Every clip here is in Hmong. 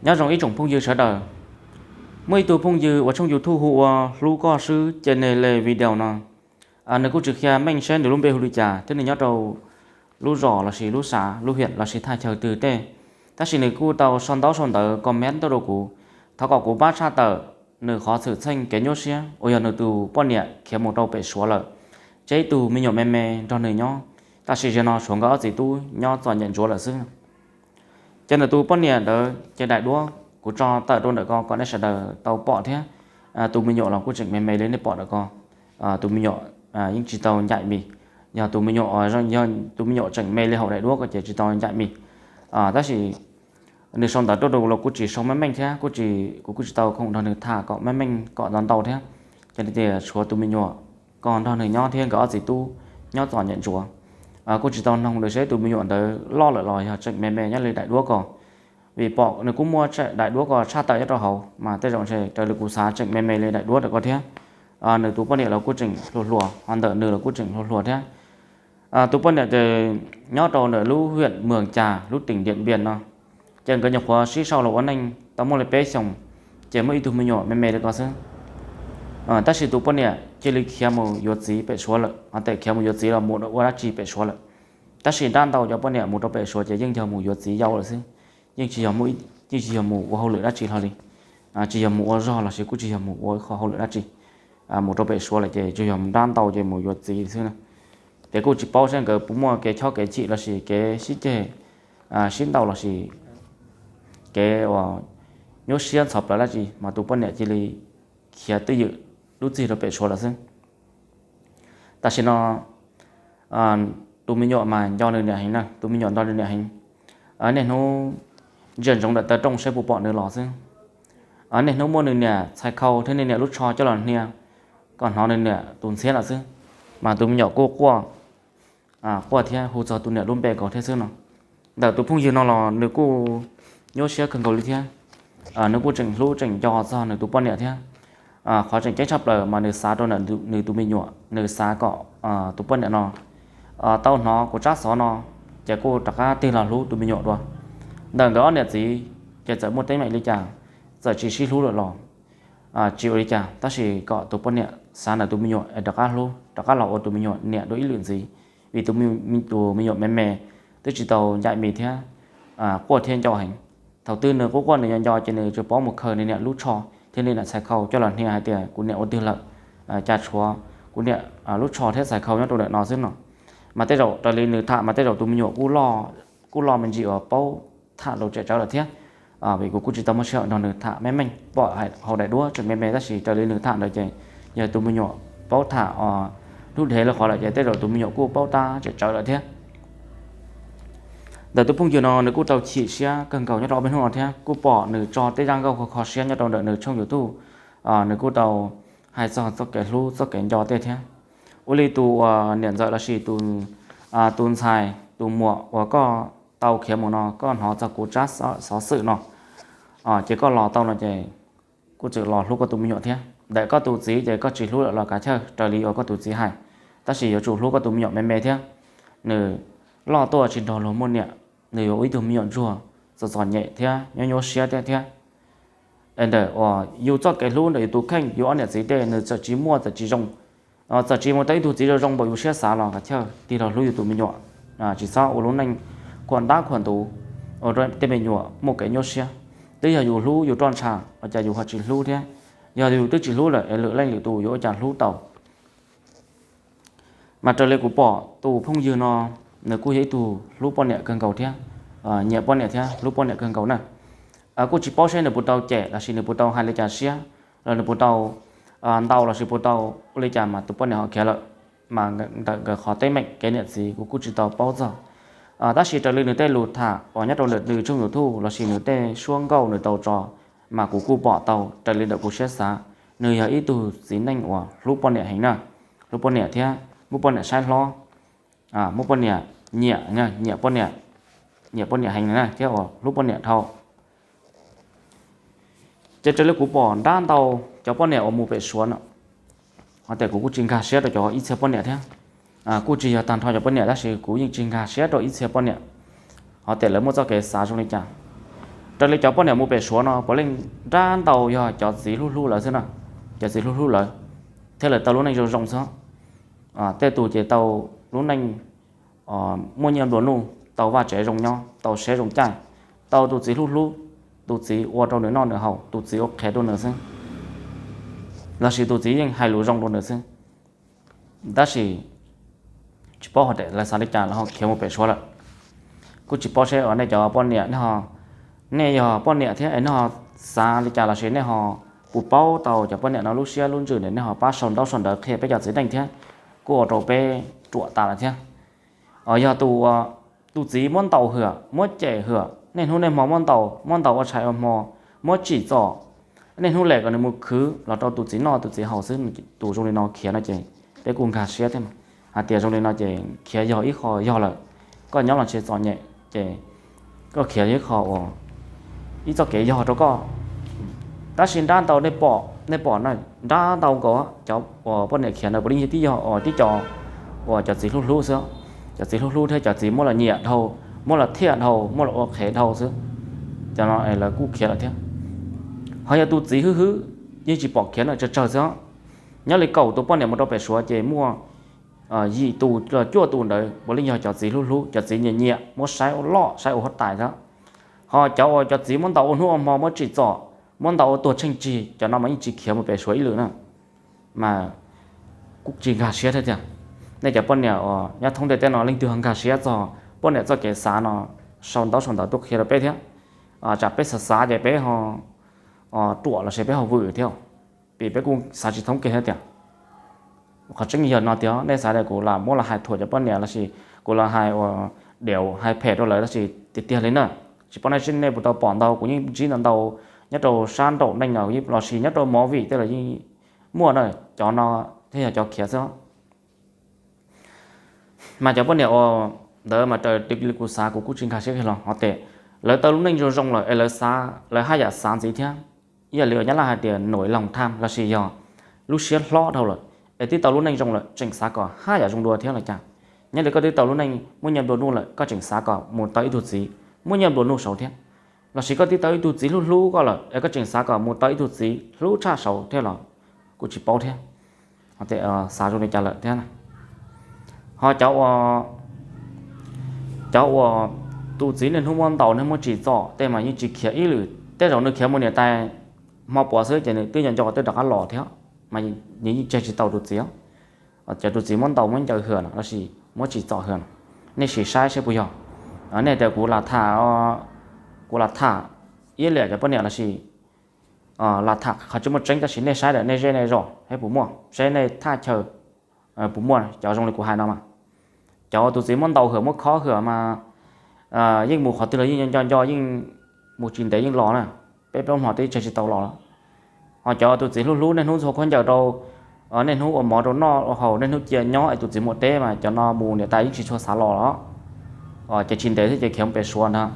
Nyob zoo ib tsoom phooj ywg sawv daws. Muaj ib tug phooj ywg uas tshooj YouTube hu ua Hlub Koj Swb Channel video no, nws kuj tsis qhia meej seb nws lub npe hu li cas thiab nws nyob rau lub zos lossis lub xav, lub hiam lossis thaj chaw twg tej. Tab sis nws kuj tau sau ntaub sau ntawv comment tuaj rau kuv, thov kom kuv pab tshaj tawm nws qhov xwm txheej kev nyuaj siab uas yog nws tus poj niam khiav mus rau pem Suav lawm, ces ib tug me nyuam me me nrog nws nyob, tab sis zaum no tshuav nkawd ob txiv tub nyob txom nyem ntsuav lawm xwb. Ces nws tus poj niam ntawd ces daim duab kuv tso tawm rau ntawm ko kom nej sawv daws tau pom thiab. Tus me nyuam los kuj tseem me me li nej pom ntawm ko. Tus me nyuam yeej tsis tau ncaim mis. Yog tus me nyuam, yog tus me nyuam tseem me li hauv daim duab ko ces tsis tau ncaim mis. Tab sis nws sau ntawv tuaj rau los kuj tsis sau meej meej thiab, kuj tsis, kuv kuj tsis tau khoom nrog nws tham kom meej meej kom ntau ntau thiab. Ces nws tias tshuav tus me nyuam ko nrog nws nyob thiab nkawd ob txiv tub nyob txom nyem ntsuav. Kuj tsis tau noog nws seb tus me nyuam ntawd loj lawm los yog tseem me me nyob li daim duab ko. Vim pom nws kuj muaj daim duab ko tshaj tawm nyob rau hauv mas tej zaum ntshe raws li kuv xav tseem me me li daim duab ntawm ko thiab. Nws tus poj niam los kuj tseem hluas hluas, ho ntawm nws los kuj tseem hluas hluas thiab. Tus poj niam ces nyob rau ntawm lub hiam Mường Chà, lub tỉnh Điện Biên no. Ces nkawd nyuam qhuav sib sau los ua neej tau muaj li peb xyoos, ces muaj ib tug me nyuam me me li ko xwb. Tab sis tus poj niam cia li khiav mus yuav txiv pem Suav lawm, ho tias khiav mus yuav txiv los mus ua dab tsi pem Suav lawm. Tab sis dab ntau cov poj niam mus rau pem Suav ces yeej yog mus yuav txiv yau lawm xwb, yeej tsis yog, yeej tsis yog mus ua hauj lwm dab tsi hlo li. Tsis yog mus ua zog lossis kuj tsis yog mus ua qho hauj lwm dab tsi. Mus rau pem Suav lawm ces tsuas yog dab ntau ces mus yuav txiv xwb na. Ces kuj tsis paub seb nkawd puas muaj kev chob kev chim lossis kev sib ceg, sib ntaus lossis kev uas nyuaj siab ntxhov plaws dab tsi mas tus poj niam cia li khiav twj ywm lub txig rau pem Suav lawm xwb. Tam sim no tus me nyuam mas nco nws niam heev na, tus me nyuam nco nws niam heev. Niaj hnub ntsia ntsoov ntawm taw rooj seb puas pom nws los xwb. Niaj hnub muab nws niam txhais khau thiab nws niam lub tsho coj los hnia kom hnov nws niam tus ntxhiab lawm xwb. Mas tus me nyuam kuj quaj, quaj thiab hu txog tus niam lub npe nkaus thiab xwb no. Ntawm tus phooj ywg no los nws kuj nyuaj siab kawg nkaus li thiab. Nws kuj tseem hlub tseem nco txog nws tus poj niam thiab. Qhov tseem ceeb tshaj plaws mas nws xav rau ntawm nws tus me nyuam, nws xav kom tus poj niam no tau hnov kuv tsab xov no, ces kuj rov qab tig los hlub tus me nyuam dua. Ntawm nkawd ob niam txiv ces txawm muaj teeb meem li cas, txawm tsis sib hlub lawm los tsis ua li cas, tab sis kom tus poj niam xav ntawm tus me nyuam es rov qab hlub, rov qab los ua tus me nyuam niam dua ib lwm ntxiv, vim tus, tus me nyuam me me twb tsis tau ncaim mis thiab, quaj thiab nco heev. Thaum twg nws quaj quaj nws nco nco ces nws tsuas paub mus khaws nws niam lub tsho thiab nws niam txhais khau coj los hnia hais tias kuv niam ua twg lawm, cas tshuav kuv niam lub tsho thiab txhais khau nyob rau ntawm no xwb no. Mas tej zaum raws li nws tham mas tej zaum tus me nyuam kuj loj me ntsis uas paub tham lus tsem tsawv lawm thiab. Vim kuv kuj tsis tau muaj sij hawm nrog nws tham meej meej, pom hauv daim duab tseem me me tab sis raws li nws tham ntawd ces yog tus me nyuam paub tham lub dhev lub qhov lawm ces tej zaum tus me nyuam kuj paub tab tsem tsawv lawm thiab. Ntawm tus phooj ywg no nws kuj tau chim siab kawg nkaus nyob rau ob peb hnub no thiab kuj pom nws tso tej zaj nkauj kho kho siab nyob rau ntawm nws tshooj YouTube. Nws kuj tau hais txog txoj kev hlub txoj kev nco tej thiab. Ua li tus uas niam ntxawm lossis tus ntxhais tus muam uas koj tau khiav mus no koj hnov txog kuv tsab xov xwm no, ces koj los tau no ces kuj txawm los hlub koj tus me nyuam thiab. Ntawm koj tus txiv ces koj tsis hlub lawm los kav chawj raws li uas koj tus txiv hais, tab sis yuav tsum hlub koj tus me nyuam me me thiab. Nws loj tuaj tsis nrog luag muaj niam, nws yuav ua ib tug me nyuam ntsuag txom txom nyem thiab nyuaj nyuaj siab thiab thiab. Es ntawm uas yus txoj kev hlub ntawm yus tus kheej yus ob niam txiv tej nws txawm tsis muaj txawm tsis zoo, txawm tsis mus tau ib tug txiv zoo zoo npaum yus siab xav los kav chawj tig los hlub yus tus me nyuam. Tsis txhob ua lub neej khuam ntab khuam ntuv ua rau tej me nyuam muaj kev nyuaj siab. Twb yog yus hlub yus roj ntsha ua cas yus ho tsis hlub thiab? Yog yus twb tsis hlub lawm es lwm leej lwm tus yuav ua cas hlub tau? Mas raws li kuv pom tus phooj ywg no, nws kuj yog ib tug hlub poj niam kawg nkaus thiab, nyiam poj niam thiab hlub poj niam kawg nkaus na. Kuj tsis paub seb nws puas tau cem lossis nws puas tau hais li cas siab, los nws puas tau ntau lossis puas tau ua li cas mas tus poj niam ho khiav lawm. Mas ntawm nkawd qhov teeb meem kev niam txiv kuv kuj tsis tau paub txog. Tab sis raws li nws tej lus tham uas nyob rau ntawm nws tshooj YouTube lossis nws tej suab nkauj nws tau tso, mas kuv kuj pom tau raws li ntawm kuv siab xav, nws yog ib tug txiv neej uas hlub poj niam heev na, hlub poj niam thiab muab poj niam saib hlob, muab poj niam nyiam, nyiam poj niam, nyiam poj niam heev na thiab uas hlub poj niam dhau. Ces raws li kuv pom nrab ntau cov poj niam uas mus pem Suav no, ho tias kuv kuj tsis nkag siab rau cov ib txhia poj niam thiab. Kuj tsis yog tag nrho cov poj niam tab sis kuv yeej tsis nkag siab rau ib txhia poj niam, ho tias lawv muaj txoj kev xav zoo li cas. Raws li cov poj niam mus pem Suav no puav leej nrab ntau yog cov txiv hlub hlub lawv xwb na, cov txiv hlub hlub lawv thiaj li tau lub neej zoo zoo xwb. Tej tus ces tau lub neej muaj nyiaj nplua nuj, tau vaj tsev zoo nyob, tau siab zoo caij, tau tus txiv hlub hlub, tus txiv ua rau nws noj nws haus, tus txiv ua qhev rau nws xwb, lossis tus txiv yeej hais lus zoo rau nws xwb. Tab sis tsis paub hais tias lawv xav li cas lawv ho khiav mus pem Suav lawm. Kuj tsis paub seb nej cov poj niam, nej yog poj niam thiab es nej ho xav li cas lossis nej ho puas paub tau cov poj niam no lub siab lub ntsws, nej ho pab sau ntaub sau ntawv qhia peb cov txiv neej thiab, kuj ua rau peb ruam tas lawm thiab. Yog tus, tus txiv muab ntaus hwam, muab cem hwam, niaj hnub niaj hmo muab ntaus, muab ntaus ua tshais ua hmo, muab tsim txom, niaj hnub lem kom nws mus khwv los rau tus txiv noj tus txiv haus xwb, tus zoo li no khiav no ces peb kuj nkag siab thiab. Hais tias zoo li no ces khiav yog ib qho yog lawm, koj nyob los ntshe txom nyem ces koj khiav yog ib qho uas, ib txoj kev yog rau koj. Tab sis nrab ntau nej pom, nej pom na, nrab ntau nkaus cov uas poj niam khiav ntawd puav leej yog tib yog uas tib co uas cov txiv hlub hlub xwb, cov txiv hlub hlub thiab cov txiv muab los nyiam dhau, muab los thiaj dhau, muab los ua qhev dhau xwb, cov no lawv kuj khiav lawm thiab. Ho yog tus txiv hwb hwb yeej tsis pom khiav na, tsawg tsawg xwb. Nyob li kaum tus poj niam mus rau pem Suav ces muaj yim tus los cuaj tus ntawd puav leej yog cov txiv hlub hlub, cov txiv nyiam nyiam, muab saib ua loj saib ua huab tais xwb. Ho cov uas cov txiv muab ntaus ua hnub ua hmo, muab tsim txom, muab ntaus ua tuag tsheej tsig, cov no mas yeej tsis khiav mus pem Suav ib lwm na. Mas kuj tsis nkag siab thiab tiag. Nej cov poj niam uas nyob thoob ntiaj teb no leej twg ho nkag siab txog poj niam txoj kev xav no, sau ntaub sau ntawv tuaj qhia rau peb thiab. Tsam peb xav xav ces peb ho ruam lossis peb ho vwm thiab, vim peb kuj xav tsis thoob kiag thiab tiag. Qhov tseeb yog no tiag, nej xav tias kuv lam muab los hais thuam cov poj niam lossis kuv los hais ua diav hais phem rau lawv lossis tiag tiag li na. Tsis paub nej seb nej puas tau pom ntau, kuv yeej ntsib ntau ntau nyob rau sab nraum neej no lossis nyob rau movie tej los yeej muaj na, cov no thiaj yog cov khiav xwb. Mas cov poj niam uas ntawd mas raws li kuv xav kuv kuj tsis nkag siab kiag los ho tias lawv tau lub neej zoo zoo lawm es lawv xav, lawv haj yam xav ntxiv thiab. Ib yam li uas Nyab Laj hais tias nổi lòng tham lossis yog lub siab hlob dhau lawm, es twb tau lub neej zoo lawm tseem xav kom haj yam zoo dua thiab los cas? Nyob li koj twb tau lub neej muaj nyiaj nplua nuj lawm koj tseem xav kom mus tau ib tug txiv muaj nyiaj nplua nuj saud thiab, lossis koj twb tau ib tug txiv hlub hlub koj lawm es koj tseem xav kom mus tau ib tug txiv hlub tshaj saud thiab los kuj tsis paub thiab. Xav zoo li cas lawm thiab. Ho cov ua, cov uas tus txiv niaj hnub muab ntaus niaj hnub muab tsim txom tej mas yeej tsis khiav ib lwm, tej zaum nws khiav mus niam tais hmo puav xwb ces nws twb nco nco twb rov qab los thiab, mas nws yeej tseg tsis tau tus txiv. Cov tus txiv muab ntaus muab ncaws hwam no lossis muab tsim txom hwam no, nej sim saib saib puas yog. Nej tias kuv lam tham, kuv lam tham iab liam cov poj niam lossis lam tham qhov tsis muaj tseeb, tab sis nej saib lawm nej zej nej zos saib puas muaj, saib nej thaj chaw puas muaj cov zoo li kuv hais no mas. Cov tus txiv muab ntaus hwam muab khob hwam mas yeej mus qhov twg los yeej nco nco yeej mus tsis ntev yeej los na, peb plaub hmo twb tseg tsis tau los lawm. Ho cov tus txiv hlub hlub niaj hnub ntxhua khaub ncaws rau, niaj hnub ua mov rau noj ua haus niaj hnub cia nyob es tus txiv mus teb mas cov no mus niam tais yeej tsis tshua xav los los, ces tsis ntev thiab ces khiav mus pem Suav ntag.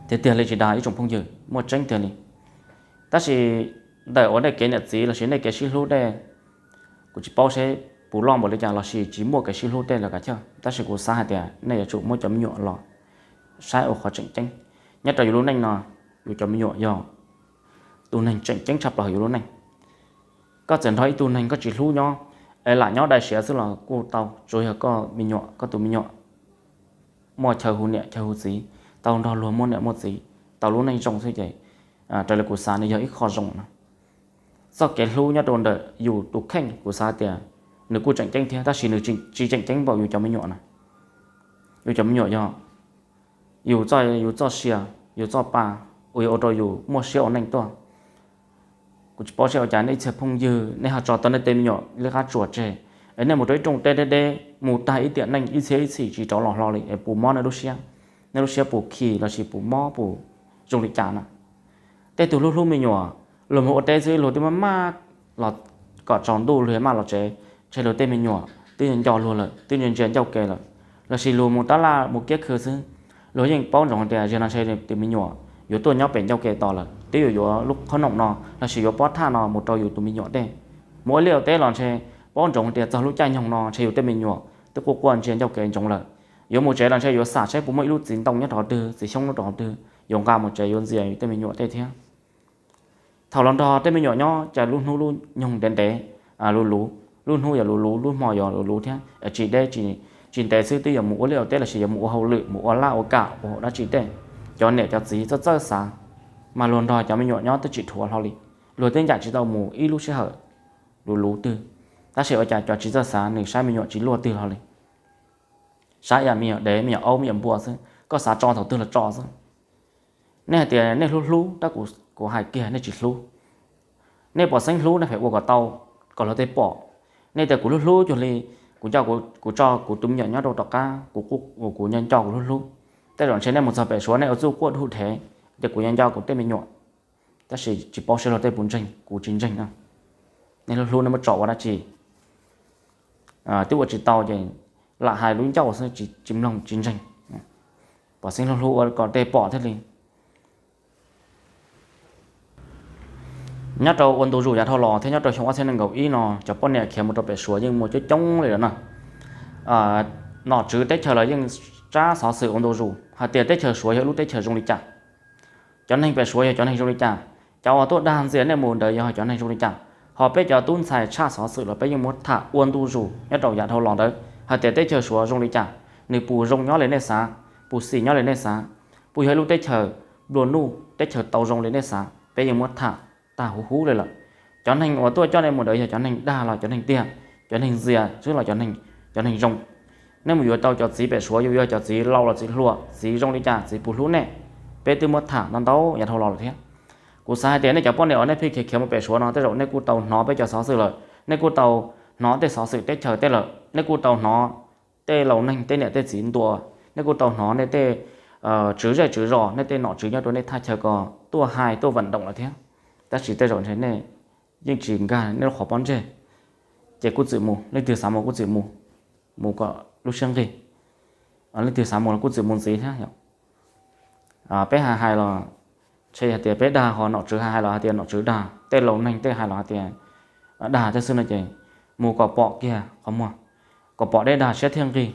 Tiag tiag li tsis dag ib tsoom phooj ywg, muaj tseeb tiag li. Tab sis ntawm uas nej kev niam txiv lossis nej kev sib hlub tej, kuv tsis paub seb puas loj npaum li cas lossis tsis muaj kev sib hlub tej los kav chawj, tab sis kuv xav hais tias nej yuav tsum muab cov me nyuam los saib ua qhov tseem ceeb. Nyob rau yus lub neej no, yus cov me nyuam yog tus neeg tseem ceeb tshaj plaws hauv yus lub neej. Koj txawm nrog ib tug neeg koj tsis hlub nyob, es lam nyob dai siav xwb los kuj tau, tsuas yog koj me nyuam, koj tus me nyuam muaj chaw hu niam chaw hu txiv, tau nrog luag muaj niam muaj txiv, tau lub neej zoo xwb ces raws li kuv xav nws yog ib qho zoo na. Txoj kev hlub nyob rau ntawm yus tus kheej kuv xav tias nws kuj tseem ceeb thiab, tab sis nws tsis tseem ceeb npaum yus cov me nyuam na. Yus cov me nyuam yog yus txoj, yus txoj sia, yus txoj pa uas yuav ua rau yus muaj siab ua neej tuaj. Kuv tsis paub seb ua cas nej ib txhia phooj ywg nej ho tso tau nej tej me nyuam liab qab tsuas tseg, es nej mus rau ib rooj teb deb deb, mus tag ib tiam neej ib txhiab ib txhis tsis rov los hlo li, es puas mob nej lub siab? Nej lub siab puas khi lossis puas mob puas zoo li cas na? Tej tug hlub hlub me nyuam, luag mus ua teb xwb luag twb maj maj los kom tsaus ntuj luag maj los tsev, ntshe luag tej me nyuam twb nco luag lawm, twb ntsia ncauj ke lawm, lossis luag mus tab laj mus kiab khw xwb, luag yeej paub ntsoov tias zaum no ntshe tus me nyuam yuav tuaj nyob pem ncauj ke tos lawm, twb yuav yuav lub qhob noom no lossis yuav pob thaj no mus rau yus tus me nyuam tej. Mus ua liaj ua teb los ntshe paub ntsoov tias txog lub caij nyoog no ntshe yus tej me nyuam twb quaj quaj ntsia ncauj ke ntsoov lawm. Yuav mus tsev los ntshe yuav xam saib puas muaj ib lub txiv ntoo nyob rau qhov twg, txiv xyoob nyob rau qhov twg, yuav nqa mus tsev yuav ntxias yus tej me nyuam tej thiab. Thaum los nrog tej me nyuam nyob ces lub hnub lub nyoog ntev ntev, luv luv, lub hnub yog luv luv, lub hmo yog luv luv thiab, tsis deb tsis ntev xwb twb yuav mus ua liaj ua teb los sis yuav mus ua hauj lwm, mus ua laj ua kam ua dab tsi tej. Cov niam cov txiv txawj txawj xav, mas luag nrog cov me nyuam nyob twb tsis dhuav hlo li. Luag twb ncaim tsis tau mus ib lub sij hawm luv luv twg, tab sis ua cas cov tsis txawj xav nws saib me nyuam tsis luaj twg hlo li. Saib yam me nyuam dev, me nyuam aub, me nyuam npua xwb, koj xav tso thaum twg los tso xwb. Nej hais tias nej hlub hlub, tab kuv hais kiag nej tsis hlub. Nej pom xeeb hlub nej pheej ua kom tau, kom luag tej pom. Nej tias kuv hlub hlub cuag li kuv nco, kuv tso kuv tus me nyuam nyob rau tom qab, kuv nco nco kuv hlub hlub. Tej zaum ntshe nej mus txog pem Suav nej ua txuj quaj dhuj dhev tias kuv nco nco kuv tej me nyuam, tab sis tsis paub seb luag tej puas ntseeg, kuv tsis ntseeg na. Nej hlub hlub nej muab tso ua dab tsi? Twb ua tsis tau ces lam hais lub ncauj xwb, tsis mloog tsis ntseeg. Pom xeeb hlub hlub ua kom tej pom thiaj li. Nyob rau ua ntu zus yav dhau los thiab nyob rau xyoo ob txhiab nees nkaum ib no cov poj niam khiav mus rau pem Suav yeej muaj coob coob li lawm na. Nom tswv teb chaws los yeej tsab xov xwm ua ntu zus hais tias teb chaws Suav yog lub teb chaws zoo li cas, cov neeg pem Suav yog cov neeg zoo li cas, cov uas tuaj dag ntxias nej mus ntawd yog cov neeg zoo li cas. Ho peb cov tub ntxhais tshaj xov xwm los peb yeej muab tham ua ntu zus nyob rau yav dhau los ntawd hais tias teb chaws Suav zoo li cas, nws puas zoo nyob li nej xav, puas xis nyob li nej xav, puas yog ib lub teb chaws nplua nuj, teb chaws tau zoo li nej xav, peb yeej muab tham tag huv huv li lawm. Cov neeg uas tuaj coj nej mus ntawd yog cov neeg dag los cov neeg tiag, cov neeg ntxias xwb los cov neeg zoo. Nej mus yuav tau cov txiv pem Suav, yuav yuav cov txiv laus los txiv hluas, txiv zoo li cas, txiv puas hlub nej, peb twb muab tham ntau ntau yav dhau los lawm thiab. Kuv xav hais tias nej cov poj niam uas nej pheej khiav khiav mus pem Suav no tej zaum nej kuj tau hnov peb cov xov xwm lawm, nej kuj tau hnov tej xov xwm teb chaws tej lawm, nej kuj tau hnov tej laus neeg tej niam tej txiv ntuas, nej kuj tau hnov nej tej tswv zej tswv zos, nej tej nom tswv nyob rau nej thaj chaw ko tuaj hais tuaj vam ntoom lawm thiab. Tab sis tej zaum ntshe nej yeej tsis nkag nej lub qhov pob ntseg, ces kuj txwm mus, leej twg xav mus kuj txwm mus, mus kom lub siab nqig. Leej twg xav mus los kuj txwm mus ntxiv thiab. Peb hais hais los ntshe hais tias peb dag, ho nom tswv hais hais los hais tias nom tswv dag, tej laus neeg tej hais los hais tias dag thiab xwb no ces mus kom pom kiag qhov muag, kom pom dej dag siab thiaj nqig.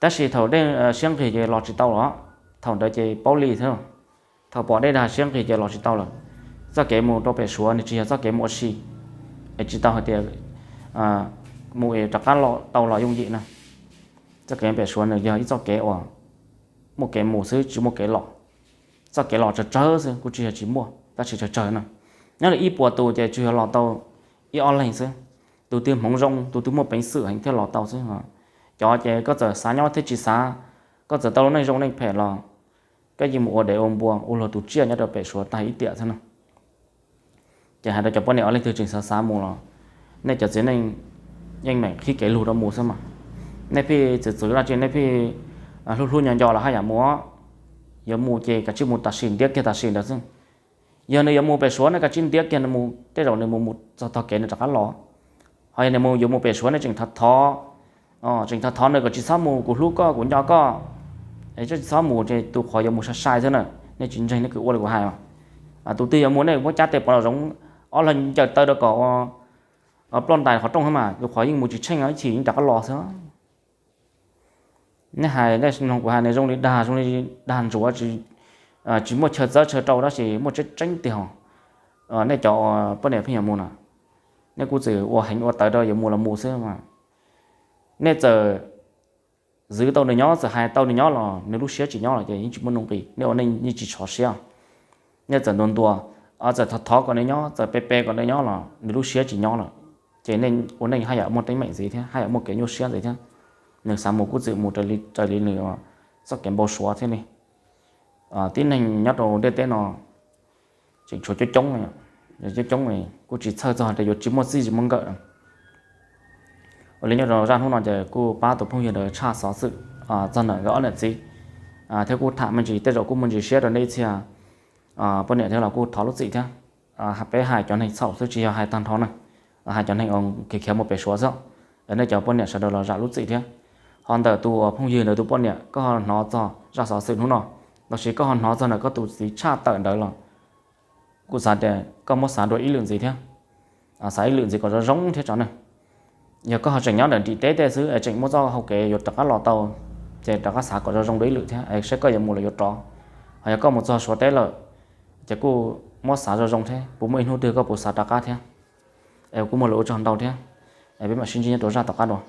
Tab sis thaum dej siab nqig ces los tsis tau los, thaum ntawd ces paub li thiab. Thaum pom dej dag siab nqig ces los tsis tau lawm. Txoj kev mus rau pem Suav nws tsis yog txoj kev mus ua si, es tsis tau hais tias mus rov qab los tau los yooj yim na. Txoj kev pem Suav nws yog ib txoj kev uas muaj kev mus xwb tsis muaj kev los. Txoj kev los tsawg tsawg xwb, kuj tsis yog tsis muaj tab sis tsawg tsawg na. Nyob li ib puas tus ces tsuas yog los tau ib ob leeg xwb. Tus twg hmoov zoo, tus twg muaj peev xwm heev thiaj los tau xwb. Cov ces koj txawm xav nyob thiab tsis xav, koj txawm tau lub neej zoo neej phem los koj yeej mus ua dev ua npua ua luag tus tsiaj nyob rau pem Suav tag ib tiam xwb na. Ces hais rau cov poj niam uas leej twg tseem xav xav mus los nej cov txiv neej yeej meem qhib kev lug rau mus xwb mas. Nej pheej txwv txwv dab tsi, nej pheej hlub hlub nyob nco los haj yam mus. Yuav mus ces kav tsij mus tam sim ntiab kiag tam sim ntawd xwb. Yog nws yuav mus pem Suav nej kav tsij ntiab kiag nws mus, tej zaum nws mus mus txog tog kev nws rov qab los. Ho yog nws mus yuav mus pem Suav nej tseem thov thov, tseem thov thov nws kom tsis txhob mus, kuv hlub koj kuv nco koj, es tsis txhob mus ces tus qhov yuav mus sai sai xwb na. Nej tsis ntseeg nej kuj ua li kuv hais. Tus twg yuav mus nej muab cab tes pov los zoov, ob leeg ncaws taw rau kom ploj ntais qhov rooj xwb mas, tus qhov yeej mus tsis tsheej ib chim yeej rov qab los xwb. Nej hais nej mloog kuv hais, nws zoo li dag, zoo li dag ntsuav, tsis muaj chaw txawb chaw rau tab sis muaj tseeb tseeb tiag. Nej cov poj niam pheej yuav mus na, nej kuj txawm ua heev ua tawv rau yuav mus los mus xwb mas. Nej txawm txwv tau nws nyob, txawm hais tau nws nyob los nws lub siab tsis nyob lawm ces yeej tsis muaj nuj nqis, nej ua neej yeej tsis txhov siab. Nej txawm ntuas ntuas, txawm thov thov kom nws nyob, txawm pe pe kom nws nyob los nws lub siab tsis nyob lawm, ces nej ua neej haj yam muaj teeb meem ntxiv thiab, haj yam muaj kev nyuaj siab ntxiv thiab. Nws xav mus kuj txawm mus raws li nws txoj kev npau suav thiab li. Tib neeg nyob rau ntiaj teb no tseem tshuav coob coob, coob coob kuj tsis txhawj txog tias yuav tsis muaj txij tsis muaj nkawm. Ua li nyob rau zaj hnub no ces kuj pab tus phooj ywg ntawd tshaj xov xwm txog ntawm nkawd ob niam txiv, thiab kuj tham me ntsis tej zaum kuj muaj ntsis siab rau nej ib txhia poj niam thiab los kuj thov lub txim thiab. Peb hais cov neeg txhaum xwb tsis yog hais tag nrho na, hais cov neeg khiav khiav mus pem Suav xwb. Nej cov poj niam sawv daws los zam lub txim thiab. Ho ntawm tus phooj ywg ntawd tus poj niam koj ho hnov txog zaj xov xwm hnub no, los sis koj ho hnov txog ntawm koj tus txiv tshaj tawm ntawd los kuv xav tias koj muab xav dua ib lwm ntxiv thiab, xav ib lwm ntxiv kom zoo zoo thiab tso na. Yog koj ho tseem nyob ntawm nrim teb tej xwb es tseem muaj txoj hau kev yuav rov qab los tau, ces rov qab xav kom zoo zoo dua ib lwm thiab es saib koj yuav mus los yuav rov. Ho yog koj mus txog Suav teb lawm, ces kuj muab xav zoo zoo thiab, puas muaj ib hnub twg koj puas xav rov qab thiab. Es kuv kuj muaj lus ua tsaug ntau thiab, es peb mam sib ntsib nyob rau zaj tom qab dua.